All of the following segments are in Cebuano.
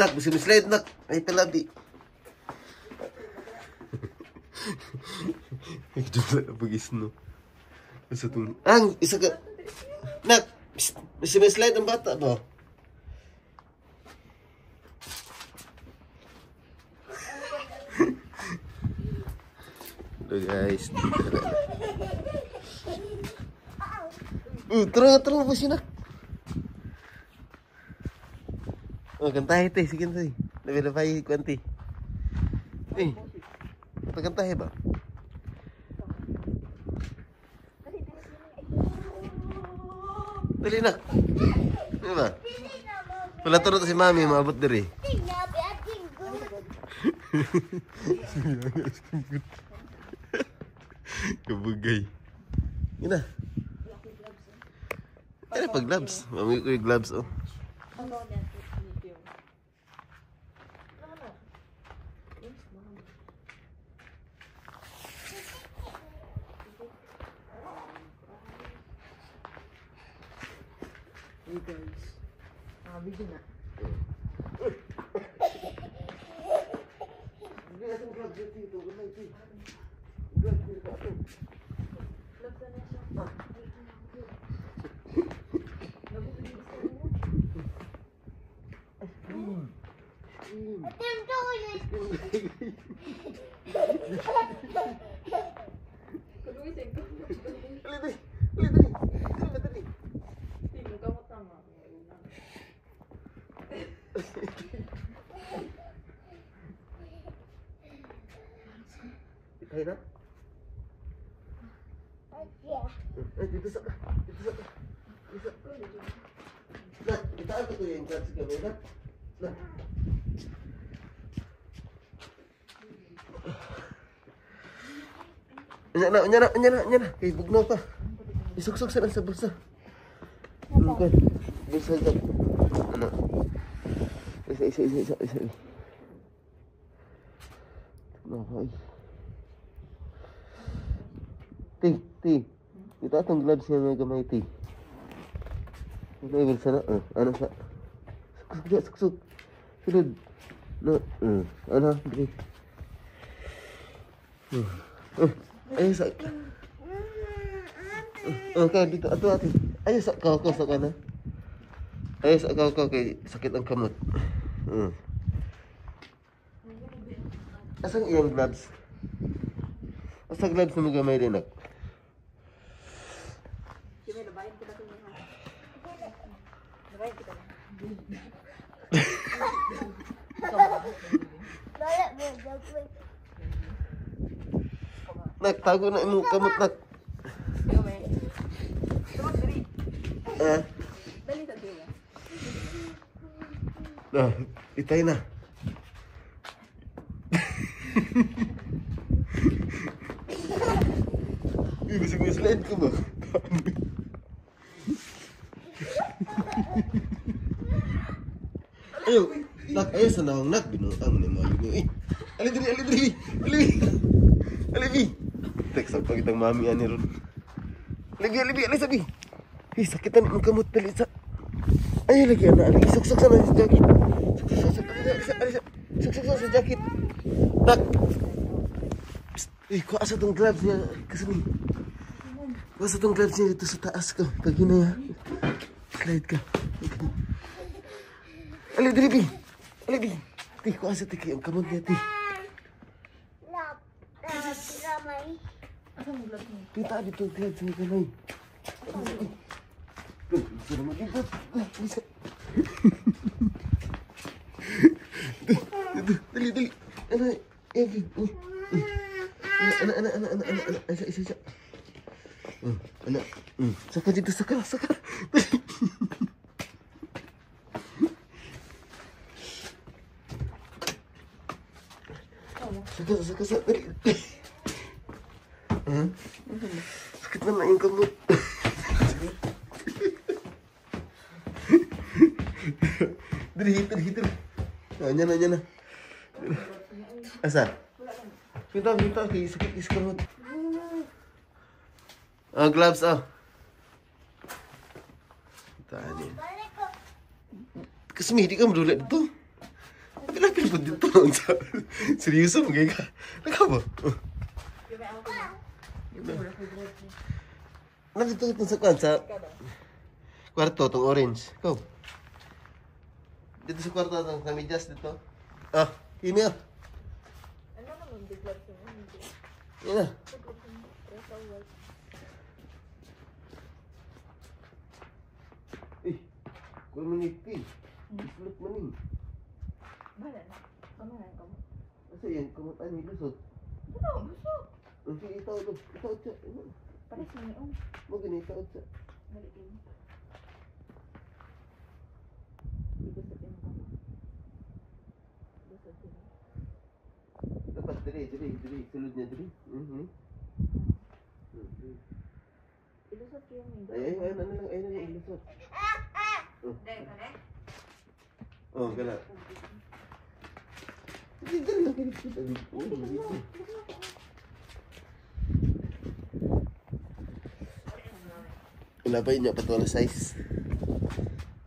Nak, bisa mislide nak. Ay talabi. Nagdala na pag-isno. Basta itong... Ang! Isa ka... Nak! Bisa mislide ang bata ba? Hello guys. Dala na. Tara, tara. Basta nak. Oh, kantahe te, sige te. Labi-labay kwanti. Eh. Kantahe ba? Dali na. Di ba? Wala to si Mami, maabot diri. Kabugay. Yun na. Ano pag gloves? Mami ko yung gloves oh. Hey guys, video na. Tayo na? Ay, dito sa ka. Dito sa ka. Dito sa ka. Nak, itaan ko ito yung gloves gamay na. Nak. Unya na, unya na, unya na, unya na. Kay bugnaw pa. Isuksok sa lang sa bulsa. Ano ka? Bulsa dyan. Ano? Isa, isa, isa, isa, isa. Ano ka? Ti, ti. Ito atong gloves niya mga gamay, ti. Ito yung bulsa na. Ano sa? Suksok, suksok. Sulod. No, ano? Dali. Ayun sa... Okay, dito. Ato, ato. Ayun sa kako, sa kana. Ayun sa kako, kay sakit ang kamot. Asan iyang gloves? Asa gloves na mga gamay rin, nak? Nak, tago na imong kamot, nak. Ah, itay na. Uy, gusto mo slide ko ba? Ayaw, nak, ayaw sa naong nak. Binuang ni mga yun eh. Ali diri, ali diri, ali. Ali bi. Text ang pagitang mami ani ron. Ali bi, ali, ali sabi. Eh, sakitan ang kamot dali sa. Ay, lagi ana, lagi suksok sa sa jacket. Suksok sa, ali sa, suksok sa jacket. Tak. Eh, kuha sa tong gloves niya kasi ni. Kuha sa tong gloves niya dito sa taas ko. Pag yun na slide ka. Okay. Ali diri bi. Ali bi. Ti, kuha sa tiki ang kamot niya ti. Kita dito gloves niya kamay. Dali, dali. Ano, ano, ano, ano, ano, ano, isa, isa, isa. Ano, saka dito, saka, saka. Saka, saka, saka, dali. Sakit na na yung kamot. Dali, dali, dali. Anya na, anya na. Asa? Pinta, pinta. Kay sakit is kamot. Oh, gloves, oh. Taan niya. Kasi may hindi ka madula dito. Apil-apil po dito. Seryoso, magay ka. Naka ba? Nandito itong sa kwan, sa kwarto, itong orange. Go. Dito sa kwarto, itong sa medyas dito. Ah, kimi ah. Ano naman, biglag siya. Yan na. Eh, kuha mo ni P. Islot mo ni. Bahala na. Kamanan ka mo. Asa yan? Kamutan ni lusot. Ano? Lusot. Ang sige, itaw do. Itaw siya. Pares na niyo. Mo gani itaw siya. Balikin. Ilusot yung kamo. Lusot yun. Dapat diri, diri, diri. Sulod niya diri. Mhm. Ilusot kayo mo. Ay, ay, ay, ano lang, ay, ano lang, ilusot. Dahil ka na? Oh, gala. Hindi, dali lang, dali. Oh, dito. Wala pa yun niya, patuwa na size.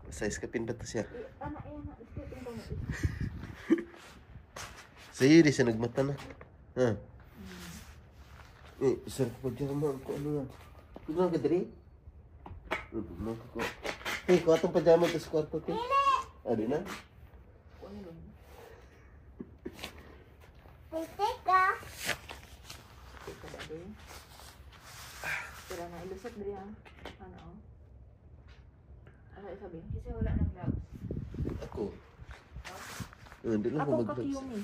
Size kapin ba to siya? Ano, ayan na. Ilusot yung kamo. Sa'yo, di siya nagmata na. Ha? Eh, sir, pajama ko ano na. Kuno ka diri? Kuno ka ko. Eh, kuha tong pajama to sa kwarto te. Ah, di na? Teka. Teka ba doon? Tira na, ilusot diri ha. Ano? Ano isabi? Kasi wala nang gloves. Ako. Ah, di lang ako Ako mag-gloves. kakiyumi.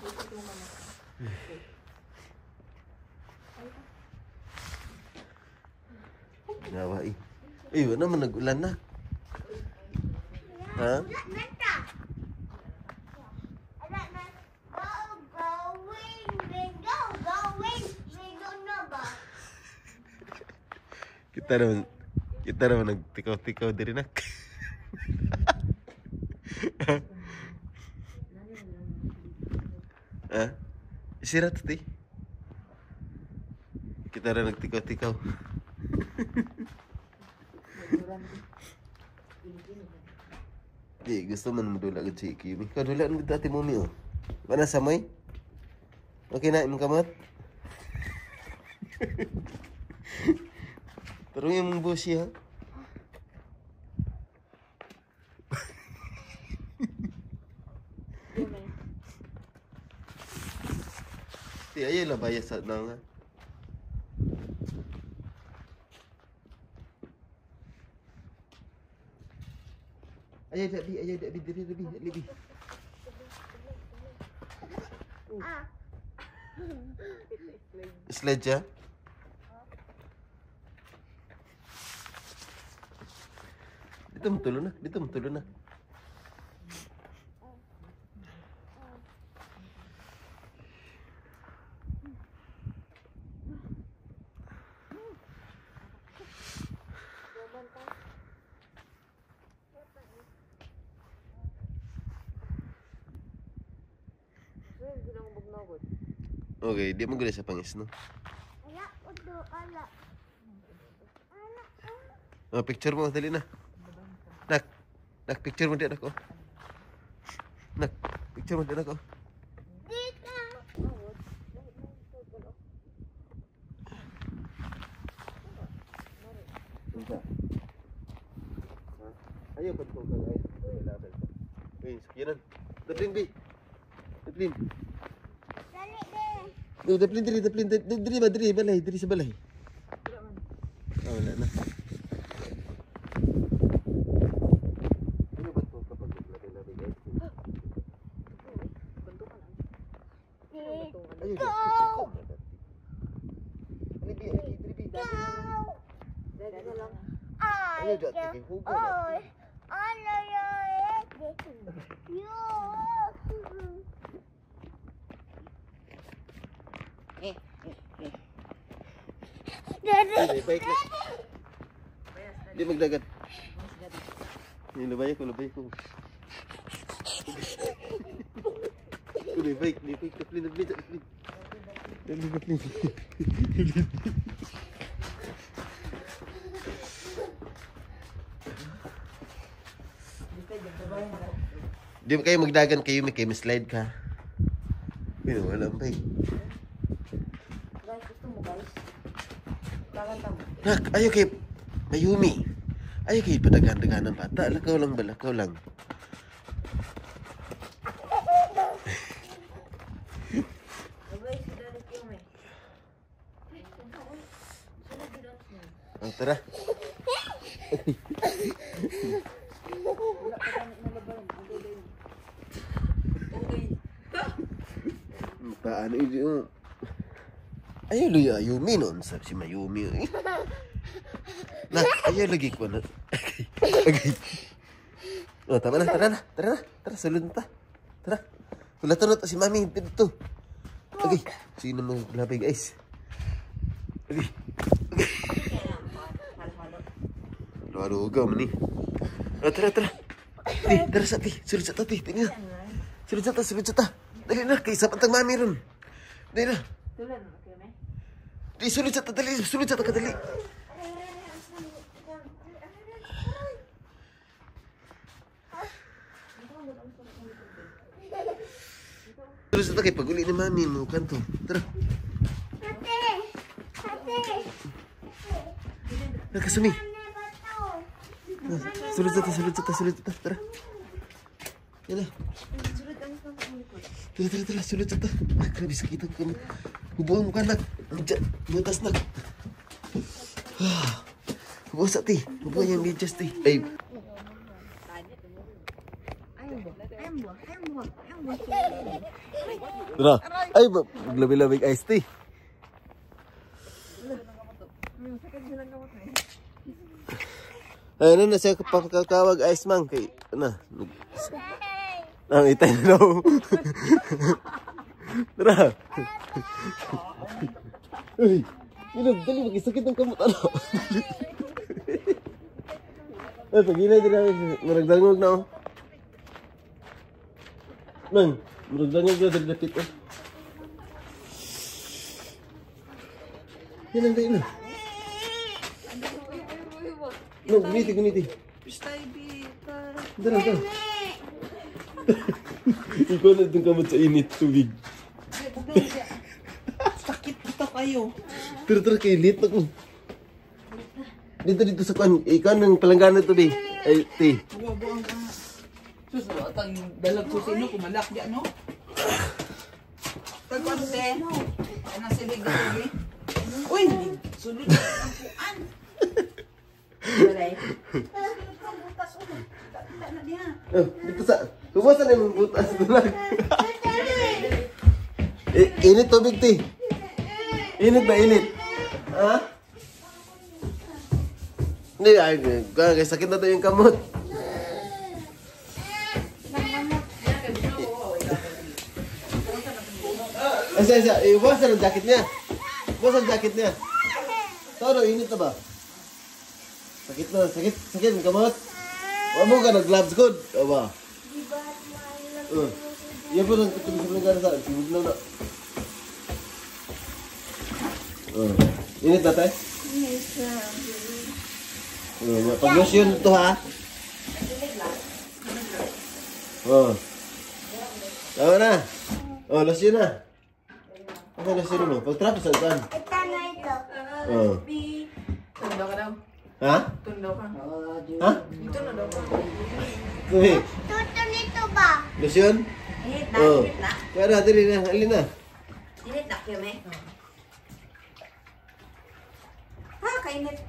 Ilusot yung kamay. Okay. Nawa eh. Eh, wala naman nag-ulan na. Ha? Kita naman nagtikaw-tikaw diri nak. Ha? Sira to ti. Kita rin nagtikaw-tikaw. Di, gusto man mo dula gud si Kimi. Ikaw dula man gud ate mumi oh. Mana sa moy? Okay na imong kamot? Pero yung busi ha. Ti ayaw labaya sa nang ha. Ayaw dak bi, diri bi, diri bi. Sledge ya? Dito mo tulo na, dito mo tulo na. Okay, di mo guli sa pangis, no? Oh, picture mo, dali na. Nak, nak, picture mo di, nak, oh. Nak, picture mo di, nak, oh. Unsa? Ayaw pa ko kag ay. Label ko. Uy, sakyanan. Daplin, bi. Daplin. Dali, daplin diri, daplin diri ba diri balay, diri sa balay. Ah, wala na. Ano ba to kapag label-label guys? Ayun. Diri, diri, diri. Ayun, dati kay Hugo. Ay, bike na. Di magdagat. Ni lubay ko, lubay ko. Ni bike, ni bike, daplin, daplin, daplin. Daplin, daplin. Di ba kayo magdagan kayo, may kayo slide ka. Uy, wala pa eh. Guys, gusto mo guys? Kakanta mo. Nak, ayaw kay Mayumi. Ayaw kay padagan-dagan ng bata. Lakaw lang ba? Lakaw lang. Oh, tara. Paano yun? Ayaw luya Ayumi noon. Sabi si Mayumi. Nak, ayaw lagi ko na. Okay. Oh, tama na, tara na. Tara na. Tara, sulod na ta. Tara. Wala na si Mami dito. Okay. Sino mo labi guys? Okay. Okay. Lualugaw man ni. Oh, tara, tara. Ti, tara sa ti. Sulod sa ta, ti. Tingnan. Sulod sa ta, sulod sa ta. Dali na, kay isa pa tang mami ron. Dali na. Di, sulod sa ta, dali. Sulod sa ta, kadali. Sulod sa ta, kay pag-uli ni mami mo kanto. Tara. Ate! Ate! Nakasumi. Sulod sa ta, sulod sa ta, sulod sa ta. Tara. Yan na. Tara, tara, tara. Sulod sa ta. Ah, grabe, sakit ang kamot. Hubuan mo ka, nak. Butas, nak. Hubuan sa ti. Hubuan yung medyas, ti. Ay. Tara. Ay, labi-labig ice tea. Ay, ano na siya papakakawag ice man kay ano. Ang itay na daw. Tara. Uy, ilog, dali magkisakit ng kamot ano. Ay, pagilay din namin. Maragdangog na oh. Nang, maragdangog na dali dapit oh. Yan ang dali na. No, guniti, guniti. Dala, dala. Ikaw na itong kamot sa init, tubig. Sakit ito kayo. Tara, tara, kay lit ako. Dito, dito sa kwan. Ikaw ng palanggana to, be. Ay, ti. Buwa-buwang ka. Sus, atang dalag susino, kumalak di ano? Tagwan, te. Ano silig na tubig? Uy! Sulod ang kuan. Oh, dito sa... Hubasan na yung butas na lang. Init tubig, ti. Init ba, init? Ha? Hindi, ay, kaya sakit na to yung kamot. Asa, asa, iwasan ang jacket niya. Iwasan ang jacket niya. Toro, init na ba? Sakit na, sakit, sakit ang kamot. Wala mo ka nag-gloves good. O ba? Yan po nang tutulog sa palangana sa akin. Sibog na na. Init na tayo? Pag-lotion ito ha. Tama na. Lotion na. Ano lotion mo? Pag-trap sa saan? Ito na ito. Tundo ka daw. Ha? Tundo ka. Ha? Dito na daw ka. Tuhi. Tuto nito ba? Lotion? Init na, init na. Kaya na, dali na. Alin na. Init na, Kiyome. Ha, kainit.